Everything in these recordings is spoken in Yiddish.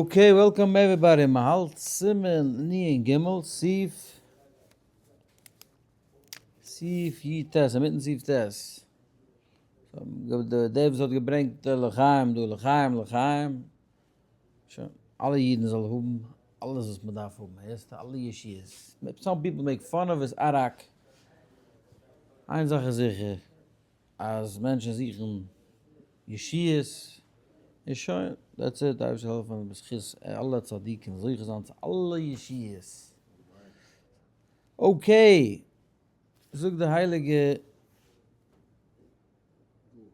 Okay, welcome everybody, מען האלט סימן נ ג, סעיף סעיף י ט, אינמיטן סעיף ט. דער וואס האט געברענגט לחיים דא, לחיים לחיים, שוין, אלע אידן זאלן האבן אלעס וואס מען דארף האבן, הערסט? אלע ישועות. Some people make fun of his אראק. איין זאך איז זיכער, אז מענטשן זוכן ישועות, און שוין, that's it, די אייבערשטער זאל העלפן בזכות אלע צדיקים זוכה זיין צו אלע ישועות. Okay, זאגט די הייליגע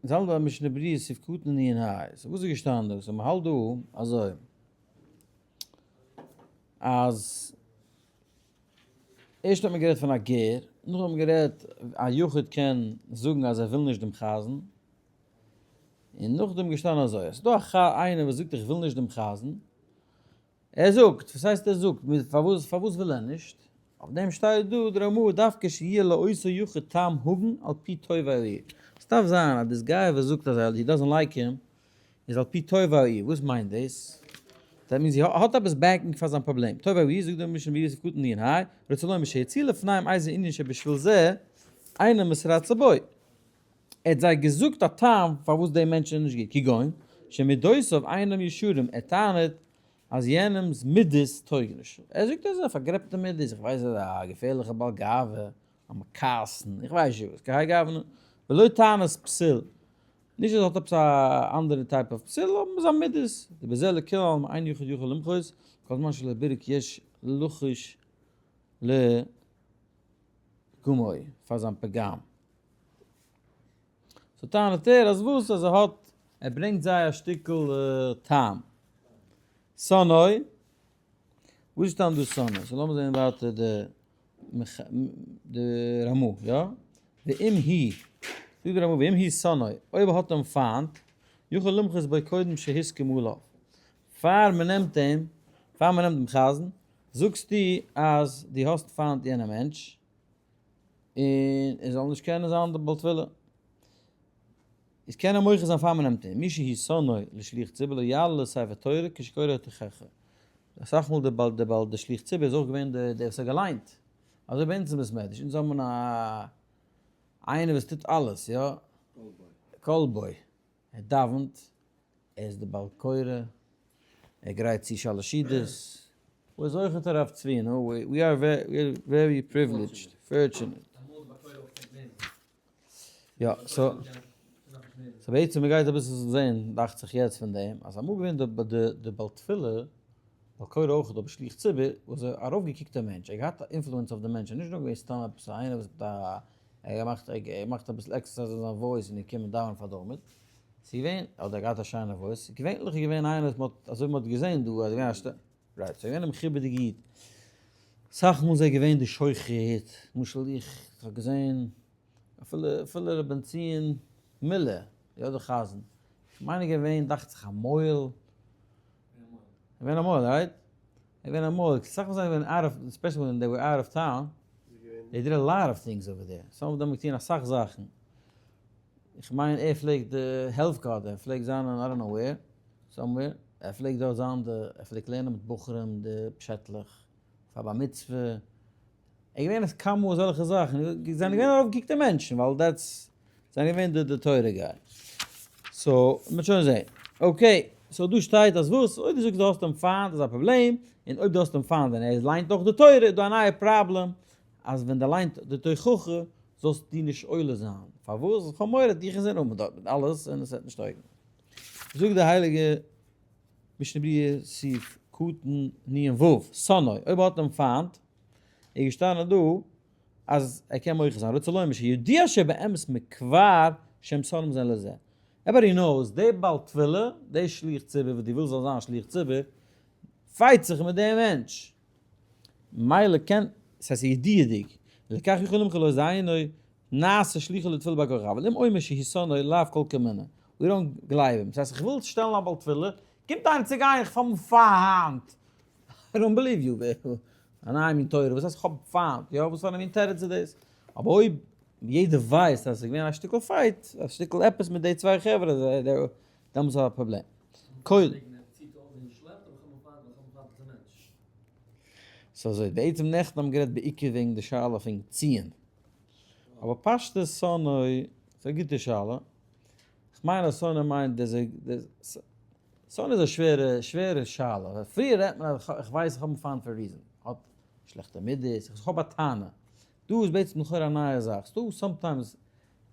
זאלבע משנה ברורה סעיף קטן נ ה, so וואס איז געשטאנען דא? So מ'האלט דא אזוי, אז ערשט האט מען גערעדט פון א גר, נאכדעם האט מען גערעדט א יחיד קען זאגן אז ער וויל נישט דעם חזן, און נאכדעם געשטאנען אזוי, עס איז דא א איינער וואס זאגט איך וויל נישט דעם חזן, ער זאגט, וואס הייסט ער זאגט, פארוואס פארוואס וויל ער נישט? אויף דעם שטייט דא דער רמא דווקא שיהיה לאותו יחיד טעם הגון על פי טוב העיר, עס דארף זיין אז דאס guy וואס זאגט אז he doesn't like him איז על פי טוב העיר, וואס מיינט דאס? That means ער האט עפעס backing פאר זיין פראבלעם, טוב העיר זאגט דער משנה ברורה סעיף קטן נ ה, רוצה לומר שהציע לפניהם איזה ענין שבשביל זה אינו מתרצה בו, ער האט זיי געזאגט א טעם פארוואס די מענטש איז נישט גוט, כגון שמידותיו אינם ישרים, ער טענה'ט אז יענעמ'ס מידות טויג נישט, ער זאגט אז ער האט פארגרעבטע מידות, איך ווייס ער איז א געפערליכע בעל גאווה, א מכעסן, איך ווייס נישט וואס, כהאי גוונא, ולא טענת פסול, נישט אז ער האט עפעס א אנדערע type of פסול, אבער זיין מידות, דבזה לכולי עלמא אין יחיד יכול למחות, כל זמן שלא בירר כי יש לחוש לפגמו, פאר זיין פגם. So טענה'ט ער אז וואס? אז ער האט, ער ברענגט זיי א שטיקל טעם. שנאו, וואס איז דא שנאו? So לאמיר זעהן ווייטער די די רמא, יא? ואם הוא, זאגט די רמא, ואם הוא שנאו, אויב ער האט אים פיינט, יכול למחות בו קודם שהסכים עליו. פאר מען נעמט אים, פאר מען נעמט דעם חזן, זאגסטו אז דו האסט פיינט יענע מענטש, און ער זאל נישט קענען זיין די בעל תפילה. איז קען ער מוחה זיין פאר מען נעמט אים, מי שהוא שנאו לשליח ציבור לא יעלה לספר תורה כשקורא התוכחה. אסאך מאל די בעל די בעל די שליח ציבור איז אויך געווען די דער וואס האט געליינט. אזוי ביי אונז אין בית מדרש, אונז האבן א איינער וואס טוט אלעס, יא. call boy. ער דאווענט, ער איז די בעל קורא, ער גרייט צו שאלעשידעס. וואו איז אויכעט הרב צבי, נו, we are very privileged, fortunate. יא, so, so בעצם מ'גייט אביסל זעהן, דאכט זיך יעצט פון דעם, אז אמאל געווען די די בעל תפילה, בעל קורא אויכעט, אבער שליח ציבור, וואס א ארויפגעקוקטע מענטש, ער האט געהאט א influence אויף די מענטשען, נישט נאר געווען סתם עפעס איינער וואס האט א ער געמאכט ער געמאכט אביסל exercise אין זיין voice און געקומען דאווענען פאר דומץ, ס'איז געווען, אדער ער געהאט א שיינע voice, געווענליך איז געווען איינער וואס מ'האט, אזוי ווי מ'האט געזען דא, אז געווען א right, ס'איז געווען א מכובד'יגע איד, אסאך מאל איז ער געווען די שוחט, למשל איך האב געזען אפילו אפילו ר' בנציון מילער, יא די חזן, כ'מיין איז געווען דאכט זיך א מוהל, געווען א מוהל, right? געווען א מוהל, אסאך מאל זענען געווען out of, especially when they were out of town, they did a lot of things over there, some of them האבן געטון אסאך זאכן, איך מיין ער פלעגט די העלפגאט, ער פלעגט זיין אין I don't know where, somewhere, ער פלעגט דארט זיין די, ער פלעגט לערנען מיט בחורים די פשעטלעך פאר בר מצוה, ער געווען עס כמה אזעלכע זאכן, זענען געווען ארויפגעקוקטע מענטשן, ווייל that's, זענען געווען די די תורה guy. So, מ'וועט שוין זען. Okay, so דא שטייט אז וואס? אויב דו זאגסט דו האסט אים פיינט איז א פראבלעם, און אויב דו האסט אים פיינט ווען ער ליינט נאך די תורה איז דא א נייע פראבלעם, אז ווען דער ליינט די תוכחה זאלסטו נישט עולה זיין. פארוואס? איך האב מורא דיך אינזין האבן דארט מיט אלעס און עס וועט נישט טויגן. זאגט די הייליגע משנה ברורה סעיף קטן נ ו, שנאו, אויב האט אים פיינט, איז געשטאנען דא אז ער קען מוחה זיין, רוצה לומר שידוע שבאמת מכבר שהם שונאים זה לזה. Everybody knows, די בעל תפילה, די שליח ציבור וואס דו ווילסט זאל זיין שליח ציבור, fight זיך מיט דעם מענטש. מילא קען, ס'הייסט ידיעה'דיג, ולכך יכול למחול לו זיינו נעשה שליחו לתפילה בעל כרחו, אבל אם אומר שהוא שונאו לאו כל כמינה, we don't גלייב אים, ס'הייסט איך וויל שטעלן א בעל תפילה, קומט איינער צו גיין איך האב אים פיינט, I don't believe you, א נייע מין תורה, וואס הייסט איך האב פיינט, יא וואס פאר א מין תירוץ איז דאס, אבער אויב יעדער ווייסט אז עס איז געווען א שטיקל fight, א שטיקל עפעס מיט די צוויי חברה, דעמאלטס איז א פראבלעם. קודם. ס'איז אזוי, בעצם נעכטן האבן גערעדט בעיקר וועגן די שאלה פון ציון. אבער פשטות שונא, ס'איז א גוטע שאלה. כ'מיין אז שונא מיינט די שונא איז א שווערע שווערע שאלה. פריער רעדט מען אז איך ווייס איך האב אים פיינט פאר reason. האט שלעכטע מידות, איך האב א טענה. דא איז בעצם לכאורה א נייע זאך. ס'דא sometimes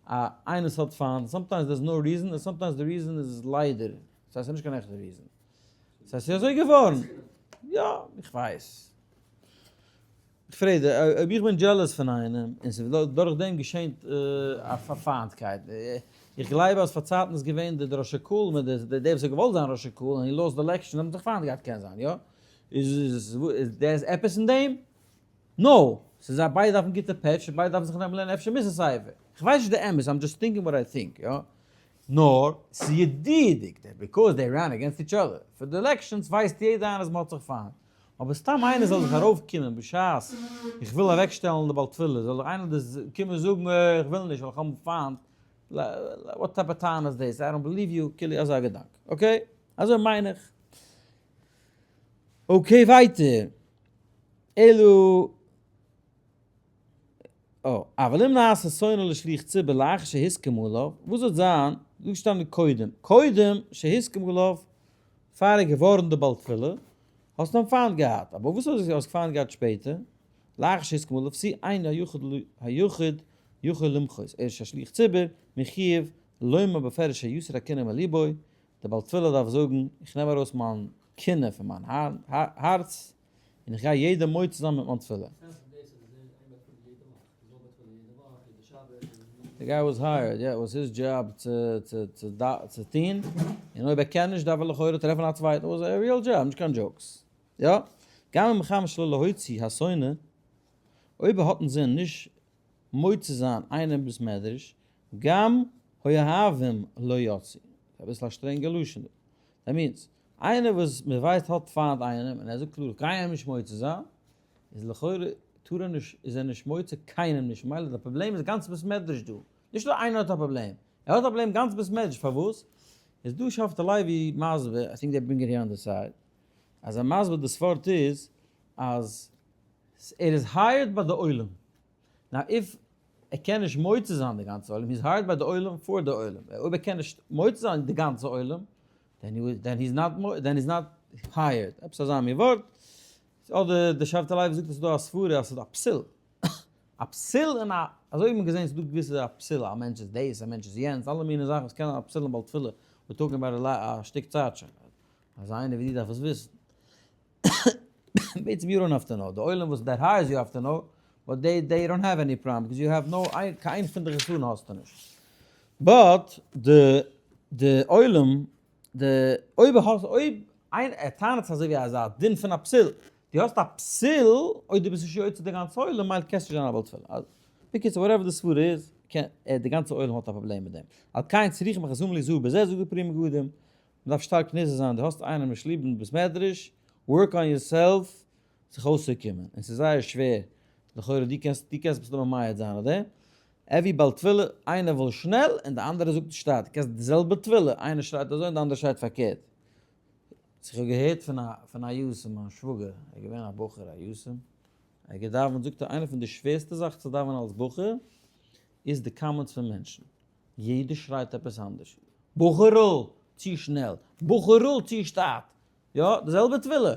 א איינער ס'האט פיינט, sometimes there's no reason, און sometimes די reason איז ליידער. ס'הייסט ס'איז נישט קיין עכטע reason. ס'הייסט ס'איז אזוי געווארן. יא, איך ווייס. איך פרעג דיר, אויב איך בין jealous פון איינעם, און ס'איז דורך דעם געשענט א פיינטקייט, איך גלייב אז פארצייטן איז געווען די ראש הקהל מיט די דער וואס האט געוואלט זיין ראש הקהל און he lost די election האבן זיך פיינט געהאט קען זיין יא? איז דער עפעס אין דעם? no! ס'איז א ביידע דארפן גוטע פעטש און ביידע דארפן זיך נעמען לערנען אפשר מוסר ספר. כ'ווייס נישט די אמת, I'm just thinking what I think, יא? נאר ס'איז ידיעה'דיג that because they ran against each other פאר די elections ווייסט יעדער איינער אז מ'האט זיך פיינט. אבער סתם איינער זאל זיך ארויף קומען בשעת איך וויל אוועק שטעלן די בעל תפילה זאל זיך איינער דאס קומען זאגן איך וויל נישט ווייל איך האב אים פיינט, what type of טענה איז דאס? I don't believe you, כאילו אזא געדאנק. okay? אזוי מיין איך. okay ווייטער. אלו אבל אם נעשה שונא לשליח ציבור לאחר שהסכים עליו, וואס וועט זיין, דא געשטאנען קודם, קודם שהסכים עליו, פאר ער איז געווארן די בעל תפילה, האסט אים פיינט געהאט, אבער וואס האסט פיינט געהאט שפעטער, לאחר שהסכים עליו, סי אין היחיד היחיד יכול למחות, ער איז א שליח ציבור, מחויב לומר בפירוש שיסיר הקנאה מליבו, די בעל תפילה דארף זאגן, איך נעם ארויס מיין קנאה פון מיין הארץ, און איך גיי יעדעם מוציא זיין מיט מיין תפילה. די guy was hired, יא, was his job צו טוהן, און אויב ער קען נישט דארף ער לכאורה טרעפן א צווייטן, was a real job, נישט קיין jokes. יא, גם אם מכוון שלא להוציא השונא, אויב ער האט אינזין נישט מוציא זיין איינעם בית מדרש, גם האוהבים לא יוציא. אביסל א שטרענגע לשון דא. That means, איינער וואס מען ווייסט האט פיינט איינעם און ער זאגט קלאר איך גיי איהם נישט מוציא זיין, איז לכאורה טאר ער נישט, איז ער נישט מוציא קיינעם נישט, ממילא די פראבלעם איז גאנץ בית מדרש דא, נישט נאר איינער האט א פראבלעם, ער האט א פראבלעם גאנץ בית מדרש, פארוואס? איז דא שבט הלוי מסביר, I think they bring it here on the side, אז ער מסביר דאס ווארט איז אז ער איז hired ביי די עולם, now if ער קען נישט מוציא זיין די גאנצע עולם, he's hired ביי די עולם פאר די עולם, אויב ער קען נישט מוציא זיין די גאנצע עולם, then he's not then he's not hired, עפעס אזא מין ווארט, אדער די שבט הלוי זאגט אז ס'איז דא א סברה אז ס'איז א פסול, א פסול און א, אזוי האט מען געזען ס'איז דא געוויסע א פסול, א מענטש איז דאס, א מענטש איז יענץ, אלע מיני זאכן וואס קענען א פסול אין בעל תפילה, we're talking about א שטיק צייט שוין, אזא איינער ווי דו דארף עס וויסן. בעצם you don't have to know, די עולם וואס that hires you have to know, but they they don't have any problem, because you have no, קיין פון די חסרון האסטו נישט. but די די עולם, די אויב האסט אויב איין ער טענה'ט זיך אזוי ווי אזא דין פון א פסול, דו האסט א פסול אויב דו ביסט נישט יוצא די גאנצע עולם מילא קענסטו נישט זיין א בעל תפילה. בקיצור whatever די סברה איז, קען ער די גאנצע עולם האט א פראבלעם מיט דעם. על כן צריכים חכמים ליזהר בזה זאגט די פרי מגדים, מ'דארף שטארק נזהר זיין, דו האסט איינעם נישט ליב אין בית מדרש, work on yourself זיך אויסצוקומען, און ס'איז זייער שווער, לכאורה דו קענסט דו קענסט מסתמא מעיד זיין אויף דעם, every בעל תפילה, איינער וויל שנעל און די אנדערע זאגט שטייט, דו קענסט די זעלבע תפילה, איינער שרייט אזוי און די אנדערע שרייט פארקערט. איך האב געהערט פון א פון א יתום, מיין שוואגער, ער איז געווען א בחור א יתום, ער האט געדאווענט, זאגט ער איינע פון די שווערסטע זאך צו דאווענען אלס בחור איז די comments פון מענטשן, יעדער שרייט עפעס אנדערש, בחור'ל! צו שנעל! בחור'ל! צו שטאט! יא, די זעלבע תפילה!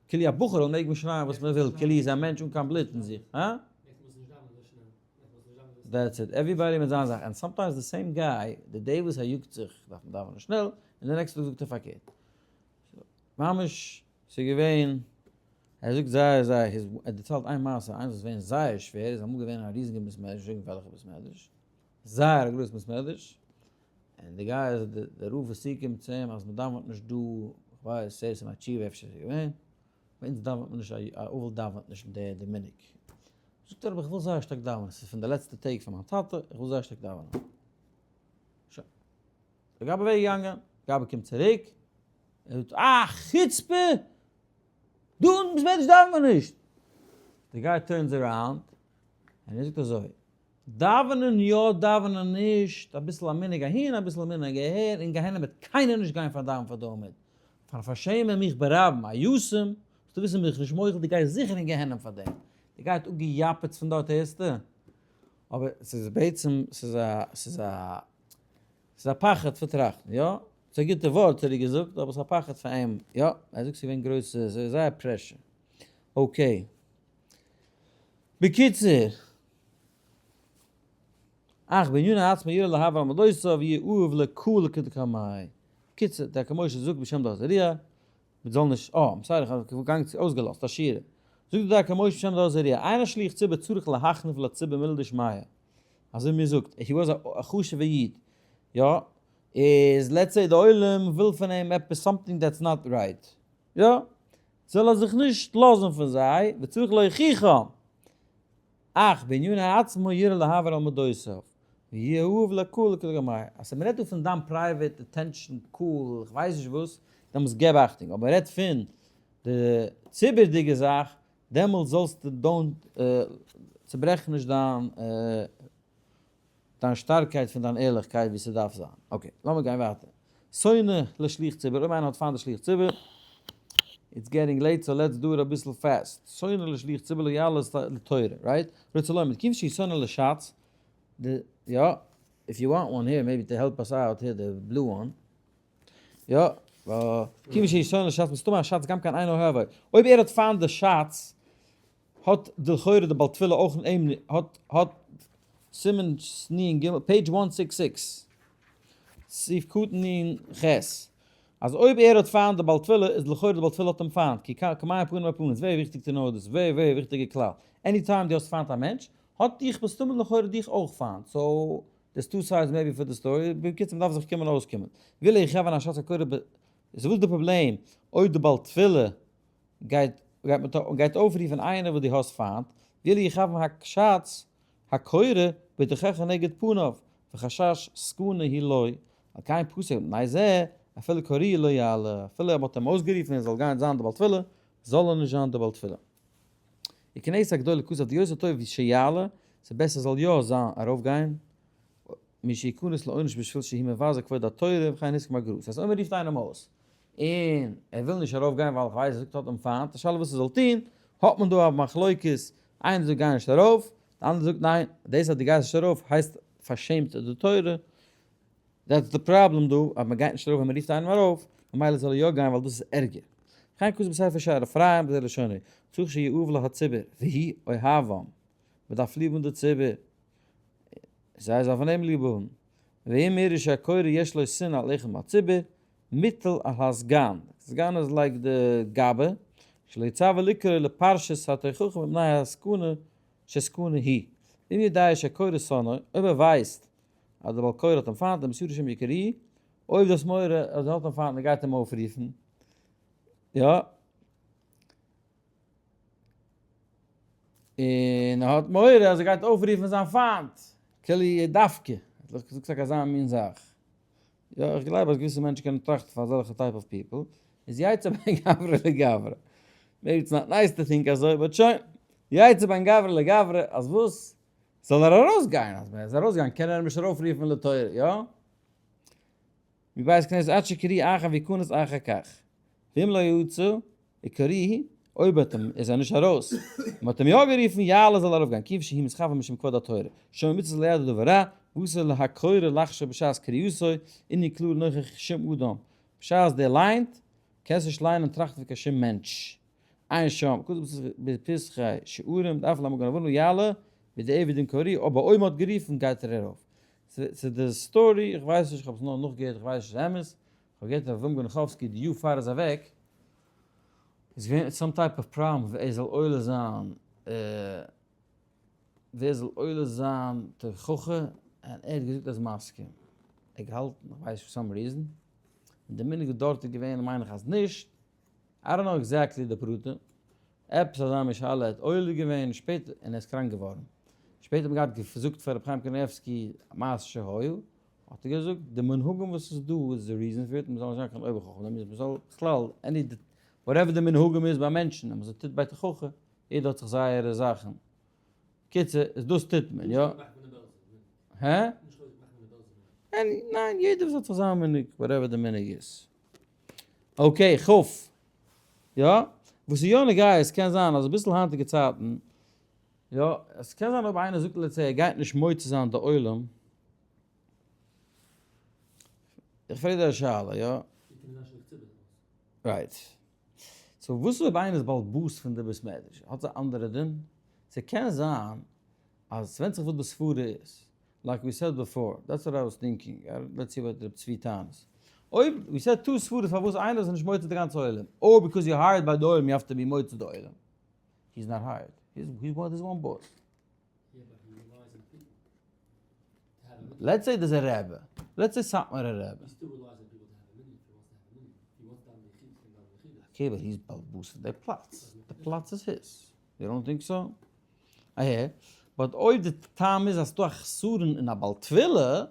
כאילו א בחור'ל מעג מען שרייען וואס מען וויל, כאילו איז א מענטש אן קיין בלוט אין זיך, הא? That's it, everybody מיט זיין זאך, and sometimes די same guy, די day וואס ער יאגט זיך דארף מען דאווענען שנעל, און די נעקסטע טאג זאגט ער פארקערט. ממש ס'איז געווען, ער זאגט זייער זייער, ער דערציילט איין מעשה, איינס וואס איז געווען זייער שווער, איז אמאל געווען א ריזיגע בית מדרש, נישט זאגן וועלכע בית מדרש, זייער א גרויס בית מדרש, און די guy איז די רב איז צוגעקומען צו אים אז מען דאווענט נישט דא, איך ווייס עשרת ימי תשובה אפשר איז געווען, ביי אונז דאווענט מען נישט, א אבל דאווענט נישט די די מנהג. זאגט ער אבער איך וויל זייער שטארק דאווענען, ס'איז פון די לעצטע טעג פון מיין טאטע, איך וויל זייער שטארק דאווענען. שוין. די גבאי אוועק געגאנגען, גבאי קומט צוריק, ער זאגט אה חוצפה! דא אין בית מדרש דאווענט מען נישט! די guy turns around און ער זאגט אזוי, דאווענען יא דאווענען נישט, אביסל א מנהג אהין אביסל א מנהג אהער, אין גיהנום וועט קיינער נישט גיין פאר דאווענען פאר דעם עמוד, פארן פארשעמען מיך ברבים, א יתום. זאלסטו וויסן בין איך נישט מוחל, דו גייסט זיכער אין גיהנום פאר דעם. דו גייט אפגעיאפעט פון דארט הערסטו? אבער ס'איז בעצם, ס'איז א, ס'איז א, ס'איז א פחד פון טראכטן, יא? ס'איז א גוטע ווארט האט ער געזאגט, אבער ס'איז א פחד פאר אים, יא? ער זאגט ס'איז געווען גרויסע, ס'איז זייער pressure. Okay. בקיצור. אך בעניני עצמו יראה להעביר על מדותיו יהיה אהוב לקהל כדקמאי. בקיצור, דער כמשה זאגט בשם דעת הראיה, מען זאל נישט, אה, I'm sorry, איך האב געגאנגען צו אויסגעלאזט א שורה. זאגט דער כמשה בשם דעת הראיה, אין השליח ציבור צריך להחניף לציבור מילי דשמיא. אזוי ווי מען זאגט, he was א חשוב'ע איד, יא, איז let's say די עולם וויל פון אים עפעס something that's not right, יא, זאל ער זיך נישט לאזן פון זיי, וצריך להוכיחם. אך בעניני עצמו יראה להעביר על מדותיו, ויהיה אהוב לקהל כדגמאי. אז מען רעדט דא פון דיין private attention קהל איך ווייס נישט וואס, דעמאלטס געב אכטונג, אבער מען רעדט פון די ציבור'דיגע זאך, דעמאלטס זאלסטו don't צוברעך נישט דיין דיין שטארקייט פון דיין ערליכקייט ווי ס'דארף זיין. Okay, לאמיר גיין ווייטער. שונא לשליח ציבור, אויב איינער האט פיינט די שליח ציבור, it's getting late so let's do it אביסל fast. שונא לשליח ציבור לא יעלה לתורה, right? רוצה לומר, כיוון שהוא שונא לש"ץ, די, יא, if you want one here, maybe to help us out here, the blue one. יא, כיוון שהוא שונא לש"ץ, מסתמא הש"ץ גם כן אינו אוהבו. אויב ער האט פיינט די שץ, האט די לכאורה די בעל תפילה אויך אים האט האט סימן נ ג page one six six סעיף קטן נ ח אז אויב ער האט פיינט די בעל תפילה איז לכאורה די בעל תפילה האט אים פיינט כי כמים פנים אל פנים איז very וויכטיג to know דאס very very וויכטיגע כלל any time דו האסט פיינט א מענטש האט דיך מסתמא לכאורה דיך אויך פיינט so there's two sides maybe for the story בקיצור מ'דארף זיך קומען אויסקומען וויל איך האבן א שעת הכורך ב איז וואס איז די פראבלעם אויב די בעל תפילה גייט גייט אויפרופן איינער וואס דו האסט פיינט, ויל יכוון הקשץ הקורא בתוכחה נגד פניו, וחשש סכנה היא לו, על כן פסק מפני זה, אפילו קוראי לא יעלה, אפילו אויב מ'האט אים אויסגערופן ער זאל גיין זיין די בעל תפילה, זאל ער נישט זיין די בעל תפילה. וכנסת הגדולה כתב דיותר טוב שיעלה, ס'איז בעסער זאל יא זיין ארויפגיין, משיכנס לעונש בשביל שהוא מבזה כבוד התורה וכן הסכים הגר"א. ס'הייסט אויב מ'רופט איינעם אויס און ער וויל נישט ארויף גיין ווייל כ'ווייס ער זאגט האט אים פיינט, די שאלה וואס ער זאל טון, האט מען דא א מחלוקת, איינער זאגט גיי נישט ארויף, די אנדערע זאגט ניין, דאס אז דו גייסט נישט ארויף הייסט פארשעמט די תורה, that's the problem דא, אז מען גייט נישט ארויף ווען מען רופט איינעם ארויף, ממילא זאל ער יא גיין ווייל דאס איז ערגער. וכן כתוב בספר שער אפרים בזה לשונו, צריך שיאהב לו הציבור, והוא אוהבם, מען דארף ליב האבן די ציבור, זיי דארפן אים ליב האבן, ואם יראה שהקורא יש לו שנאה על אחד מהציבור, מטיל על הסגן, סגן איז like די גבאי, שלא יצווה לקרוא לפרשת התוכחה מפני הסכנה שסכנה היא. ואם יודע שהקורא שונאו, אויב ער ווייסט אז דער בעל קורא האט אים פיינט, ומתירא שמא יקראוהו, אויב דאס מורא אז ער האט אים פיינט און ער גייט אים אויפרופן, יא, און ער האט מורא אז ער גייט אויפרופן זיין פיינט, כאילו דווקא, זאגסט טאקע אזא מין זאך. יא, איך גלייב אז געוויסע מענטשן קענען טראכטן פאר אזעלכע type of people, איז יצא בין גברא לגברא. maybe it's not nice to think אזוי, but שוין. יצא בין גברא לגברא, אז וואס? זאל ער ארויסגיין, אז ווען ער איז ארויסגעגאנגען קען ער אים נישט ארויפרופן לתורה, יא? מבית כנסת עד שיקראוהו אחר ויכנס אחר כך. ואם לא יצא, וקראוהו, אויב האט אים, איז ער נישט ארויס, מען האט אים יא גערופן, יעלה זאל ארויפגיין, כיוון שהוא מתכוון משום כבוד התורה, שומר מצוות לא ידע דבר רע, ואסור להקורא לחשוב בשעת קריאתו, איני קלאר נוכח שום אדם, בשעת דער ליינט, קענסט נישט ליינען און טראכטן פון קיין שום מענטש. עיין שם, כתוב בפתחי שערים, דף למגן אברהם, יעלה, בדיעבד אם קראוהו, אבער אויב מען האט גערופן גייט ער ארויף. ס'איז די story, איך ווייס נישט, איך האב עס נאר נאכגעהערט, איך ווייס נישט ס'איז אמת, כ'האב געהערט אז אברהם גענאכאווסקי די יאר פאר ער איז אוועק איז געווען some type of problem ווער ער זאל עולה זיין ווער זאל עולה זיין תוכחה און ער האט געזאגט ער איז מסכים ער האט געהאלטן איך ווייס פאר some reason און די מנהג דארט איז געווען מיין איך אז נישט I don't know exactly די פרטים עפעס אזא מין שאלה ער האט עולה געווען שפעטער און ער איז קראנק געווארן שפעטער האט מען געהאט געזאגט פאר רבי חיים קניבסקי מעשה שהיה האט ער געזאגט, די מנהגים וואס איז דא איז די reason פאר it, מ'זאל נישט זיין קיין אויבער חכם, דער מ'זאל בכלל any whatever די מנהגים איז ביי מענטשן, אז מ'זאל טוט ביי תוכחה, יעדער האט זיך זייערע זאכן. קיצור, איז דאס טוט מען, יא? הע? ניין, יעדער וואס האט זיך זיין מנהג, whatever די מנהג איז. Okay, כ'. יא? וואס איז יא נוגע, עס קען זיין אז אביסל היינטיגע צייטן, יא, עס קען זיין אויב איינער זאגט let's say ער גייט נישט מוציא זיין די עולם, איך פרעג דיר א שאלה, יא? Right. So וואס איז אויב איינער איז בעל הבית פון די בית מדרש? האט עס א אנדערע דין? ס'קען זיין אז ס'ווענדט זיך וואס די סברה איז. Like we said before, that's what I was thinking, let's see what רב צבי טענות. אויב we said two סברות פארוואס איינער איז נישט מוציא די גאנצע עולם, or because you hired by די עולם you have to be מוציא די עולם. He is not hired. He is one boss. Let's say דאס איז א רבי. Let's say סאטמארע רבי. Okay, but he is בעל הבית פון די פלאץ. די פלאץ איז his. You don't think so? אהער. But אויב די טעם איז אז ס'דא א חסרון אין א בעל תפילה,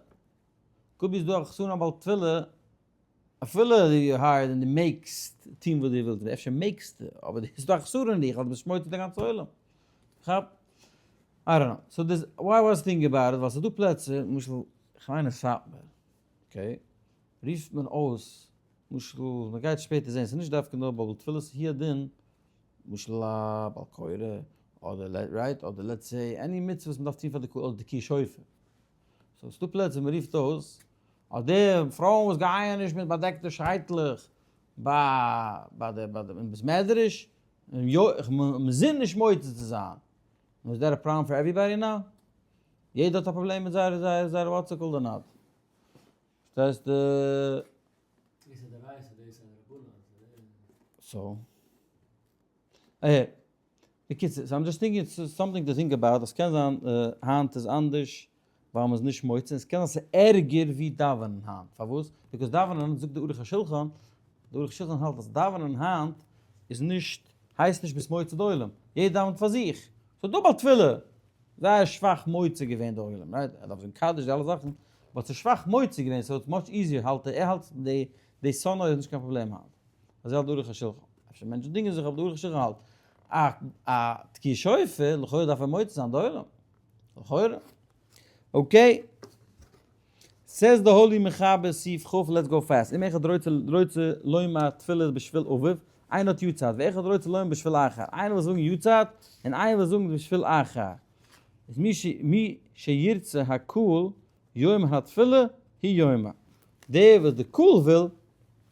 could be ס'דא א חסרון אין א בעל תפילה, אפילו דו hired און דו מעגסט טון וואס דו ווילסט, אפשר מעגסטו, אבער ס'דא א חסרון אין דיך ווייל דו ביסט מוציא די גאנצע עולם. כאפ? I don't know. So דאס, why I was thinking about it, ווייל ס'דא פלעצער, למשל, כ'מיין אין סאטמאר, okay, רופט מען אויס, למשל, מ'גייט שפעטער זען, ס'איז נישט דווקא נאר בעל תפילות, הוא הדין, למשל א בעל קורא, אדער right, אדער let's say any מצוה וואס מ'דארף טון פאר די קהל, אדער תקיעת שופר. So ס'דא פלעצער ווי מ'רופט אויס אז די פרויען וואס גייען נישט מיט באדעקטע שייטלעך ביי ביי די ביי די אין בית מדרש, מ'זינט נישט מוציא צו זיין. נו is that a problem for everybody now? יעדער האט א פראבלעם מיט זייער זייער זייער what's it called or not? פארשטייסט די. דאס איז דאורייתא דאס איז דרבנן. So. אהער. בקיצור, so I'm just thinking it's something to think about, עס קען זיין היינט איז אנדערש ווייל מ'איז נישט מוציא, און עס קען זיין ס'איז ערגער ווי דאווענען היינט, פארוואס? Because דאווענען, זאגט די ערוך השולחן, די ערוך השולחן האלט אז דאווענען היינט איז נישט, הייסט נישט ביסט מוציא די עולם, יעדער דאווענט פאר זיך, ס'איז דא בעל תפילה, זייער שוואך מוציא געווען די עולם, right? ער דארף זאגן קדיש די אלע זאכן, but ס'איז שוואך מוציא געווען, so it's much easier האלט ער, ער האלט די די שונא איז נישט קיין פראבלעם היינט, אזוי האלט די ערוך השולחן, אפשר מענטשן דינגען זיך אבער די ערוך השולחן האלט א א תקיעת שופר לכאורה דארף ער מוציא זיין די עולם, לכאורה. Okay. Says the holy מחבר סעיף כ', let's go fast. אם אחד רוצה רוצה לומר תפילה בשביל אביו, איינער האט יארצייט, ואחד רוצה לומר בשביל אחר, איינער וויל זאגן יארצייט, און איינער וויל זאגן בשביל אחר. איז מי ש מי שירצה הקהל יאמר התפילה הוא יאמר. דער וואס די קהל וויל,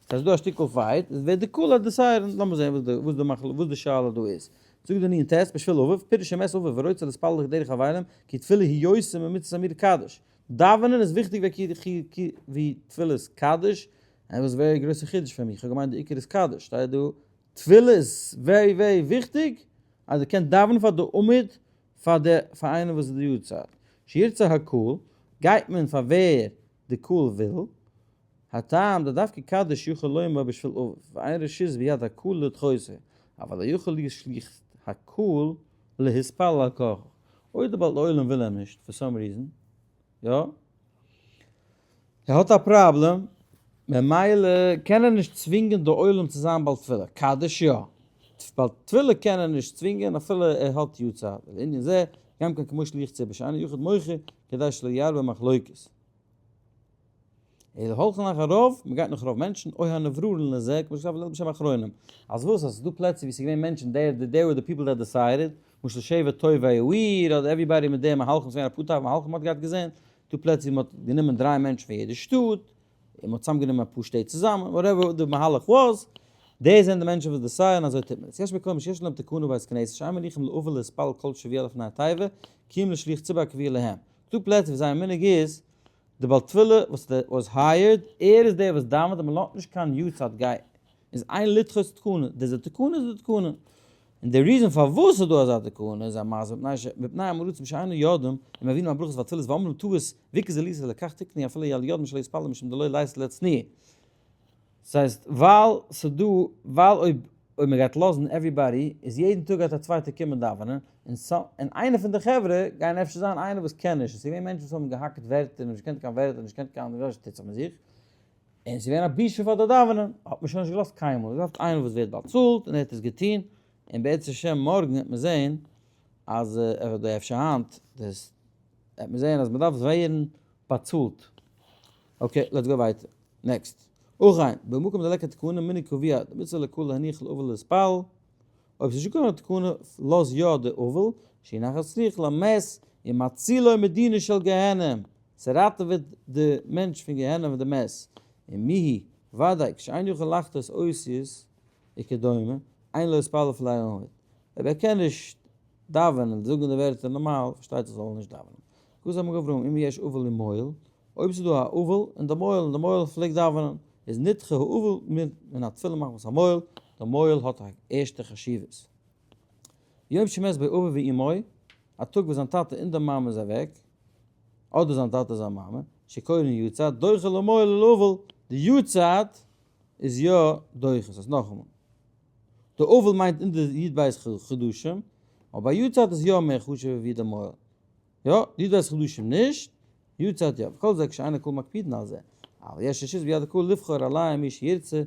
ס'איז דא א שטיקל fight, איז ווערט די קהל א decider, לאמיר זען וואס די וואס די מחלוקת וואס די שאלה דא איז. זאגט די נ ט, בשביל אביו, פירוש שמת אביו ורוצה להתפלל כדרך אבלים, כי תפילה היא יותר ממצות אמירת קדיש. דאווענען איז וויכטיג ווי תפילת קדיש, and was very גרויסע חידוש פאר מיר, איך האב געמיינט די עיקר איז קדיש, שטייט דא תפילה איז very very וויכטיג, אז דו קענסט דאווענען פאר די עמוד פאר די פאר איינעם וואס איז די יארצייט, שירצה הקהל, גייט מען פאר ווער די קהל וויל, הטעם דדווקא קדיש יכול לומר בשביל אביו, ואין רשות ביד הקהל לדחותו, אבל לא יכול להיות שליח הקהל להתפלל על כרחו. אויב די בעל עולם וויל אים נישט for some reason, יא, ער האט א פראבלעם, ממילא קען ער נישט צווינגען די עולם צו זיין בעל תפילה, קדיש יא, בעל תפילה קען ער נישט צווינגען אפילו ער האט יארצייט, ולענין זה גם כן כמו שליח ציבור שאינו יחיד מוחה כדי שלא ירבה מחלוקת. אלא הולכין אחר רוב, מען גייט נאך רוב מענטשן, או הנבררין לזה, כמו שכתב הלל בשם אחרונים. אז וואס? אז ס'איז דא פלעצער ווי ס'איז געווען מענטשן, they they were the people that decided, למשל שבט טובי העיר, אדער everybody מיט די מהלכים, ס'איז געווען אפאר טאג מהלכים מ'האט געהאט געזען, דא פלעצער ווי מ'האט גענומען דריי מענטשן פון יעדע שטאט, און מ'האט צוזאמגענומען אפאר שטעט צוזאמען, whatever די מהלך was, די זענען די מענטשן וואס decide ן, אזוי טוט מען עס. יש מקום שיש להם תקנה בבית כנסת, שאין מניחים לאבל להתפלל כל שבוע לפני התיבה, כי אם לשליח ציבור הקבוע להם. דא פלעצער ווי זייער מנהג איז, די בעל תפילה וואס was hired, ער איז דער וואס דאווענט און מען לאזט נישט קיין יארצייט גיי, איז אין לדחות תקנה, דאס די תקנה איז די תקנה, און די reason פארוואס איז דא אזא תקנה איז א מעשה מפני ש מפני עם הארצים שאינם יודעים ומבינים הברכות והתפילות ואומרים טעות וגזלית ולכך תקנו אפילו על יודעים שלא יתפללו משום דלא לית לצניע. ס'הייסט ווייל ס'דא ווייל אויב אויב מ'גייט לאזן everybody איז יעדן טאג גייט א צווייטער קומען דאווענען און סא און איינער פון די חברה גייען אפשר זיין איינער וואס קען נישט און ס'איז געווען מענטשן וואס האבן געהאקט ווערטער און נישט געקענט קיין ווערטער נישט געקענט קיין וואס טוט זיך מיט זיך און ס'איז געווען א בושה פאר די דאווענען האט מען שוין נישט געלאזט קיינמאל געדארפט איינער וואס ווערט באצאלט און ער האט עס געטון און בעזרת השם מארגן וועט מען זען אז אדער אפשר היינט דאס וועט מען זען אז מ'דארף ווערן באצאלט. Okay let's go ווייטער. Next. ובכן, במקום דליכא תקנה מנהג קבוע, דמצוה לקהל להניח לאבל להתפלל. אויב ס'איז נישטא קיין תקנה לאז יא די אבל, שינחת רוח למת ומצילו מדינה של גיהנום, ס'ראטעוועט די מענטש פון גיהנום פון די מת, ומיהו ודאי כשאין יכול לחטות אותיות וכדומה, אין לו התפלל לפני העמוד, אויב ער קען נישט דאווענען, זאגן די ווערטער נארמאל, פארשטייט זיך זאל ער נישט דאווענען. כתב המגן אברהם אם יש אבל ומוהל, אויב ס'איז דא א אבל און די מוהל און די מוהל פלעגט דאווענען, איז נדחה האבל מן התפילה מחמת המוהל, די מוהל האט א ערשטע חשיבות. יום שמת בו אביו ואמו, א טאג וואס זיין טאטע און די מאמע איז אוועק, אדער זיין טאטע און זיין מאמע, שקורין יארצייט, דוחה למוהל ולאבל, די יארצייט איז יא דוחה, ס'הייסט נאכאמאל, די אבל מיינט אין די י ב חדשים, אבער ביי יארצייט איז יא מער חשוב'ער ווי די מוהל. יא, י ב חדשים נישט, יארצייט יא, וכל זה כשאין הקהל מקפידין על זה, אבל יש רשות ביד הקהל לבחור עליהם מי שירצה,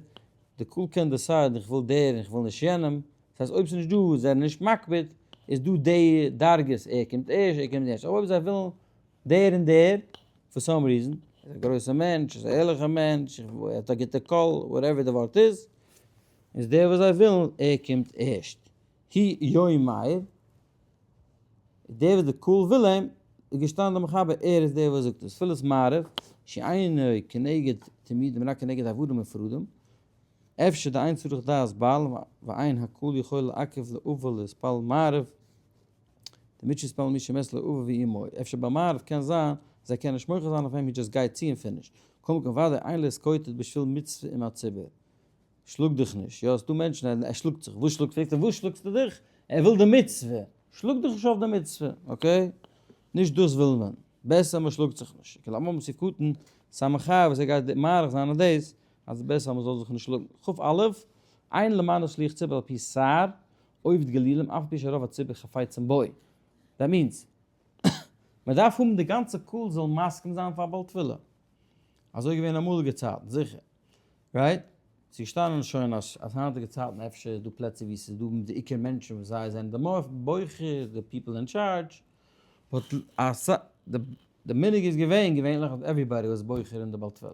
די קהל קען decide ן איך וויל דער און איך וויל נישט יענעם, דאס הייסט אויב ס'איז נישט דא זיי זענען נישט מקפיד, איז דא די דרגות ער קומט ערשט ער קומט ערשט, אבער אויב זיי ווילן דער און דער, for some reason, ער איז א גרויסע מענטש, ער איז א ערליכע מענטש, ער האט א גוטע קול, whatever די ווארט איז, איז דער וואס זיי ווילן ער קומט ערשט. הוא יאמר. דער וואס די קהל וויל אים, איז געשטאנען דער מחבר, ער איז דער וואס זאגט עס, תפילת מעריב, שאינו כנגד תמידים רק כנגד עבדים מופרדים, אפשר דאין צריך דעת בעל ואין הקהל יכול לעכב לאבל להתפלל מעריב, דמית שיתפלל מי שמת לו אביו ואמו, אפשר ביי מעריב קען זיין אז ער קען נישט מוחה זיין אויף אים, he just גייט צו און finish, כל מקום ודאי אין להתקוטט בשביל מצוה עם הציבור. שלאג דיך נישט, יא, ס'דא מענטשן, ער שלאגט זיך, וואס שלאגסטו דיך, וואס שלאגסטו דיך? ער וויל די מצוה, שלאג דיך נישט אויף די מצוה, okay? נישט דאס וויל מען, בעסער מען שלאגט זיך נישט, כלומר סעיף קטן סמך ה וואס ער גייט מאריך זיין אויף דאס, אז בעסער מען זאל זיך נישט שלאגן. כ א, אין למנות שליח ציבור על פי שר עובד גלילים אף על פי שרוב הציבור חפצים בו. That means, מען דארף האבן די גאנצע קהל זאל מסכים זיין פאר בעל תפילה. אזוי געווען אמאליגע צייטן, זיכער. Right? ס'איז געשטאנען שוין אז אז היינטיגע צייטן אפשר איז דא פלעצער ווי ס'איז דא די עיקר מענטשן וואס זיי זענען די בוחר, די people in charge, but די מנהג איז געווען געווענליך אז everybody was בוחר אין די בעל תפילה.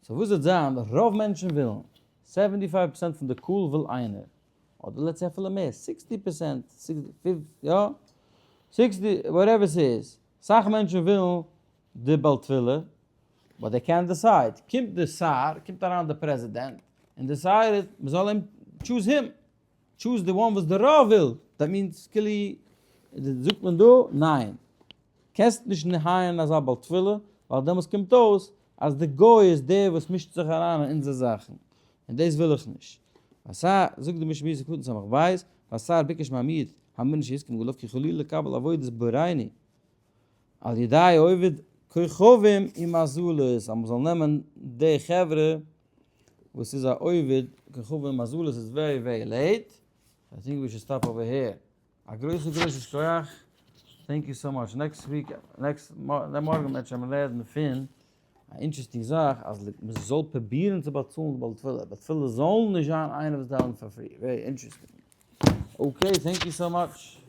So וואס וועט זיין? רוב מענטשן ווילן, 75% פון די קהל וויל איינער, אדער let's say אפילו מער, 60%, יא, 60, whatever ס'איז, סאך מענטשן ווילן די בעל תפילה, באט דעי קענט דיסייד, קומט די שר, קומט אריין די פרעזידענט, און decide ט מען זאל אים choose him, choose the one וואס די רוב וויל, that means כאילו זאגט מען דא ניין, קענסט נישט hire ן אזא בעל תפילה, ווייל דעמאלס קומט אויס אז די גוי איז דער וואס מישט זיך אריין אין אונזער זאכן, און דאס וויל איך נישט. והשר, זאגט די משנה ברורה סעיף קטן סמך בית, והשר ביקש מהמיעוט המנין שיסכים עליו כי חלילה לקבל עבודת בוראנו, על ידי עובד כוכבים ומזלות, אז מ'זאל נעמען די חברה וואס איז א עובד כוכבים ומזלות איז very very late, I think we should stop over here. א גרויסע גרויסע שכוח, thank you so much, next week, next מארגן וועט שוין רעדן פון א interesting זאך אז מ'זאל פרובירן צו באצאלן די בעל תפילה, בעל תפילה זאל נישט זיין איינער וואס דאווענט פאר free, very interesting. Okay, thank you so much.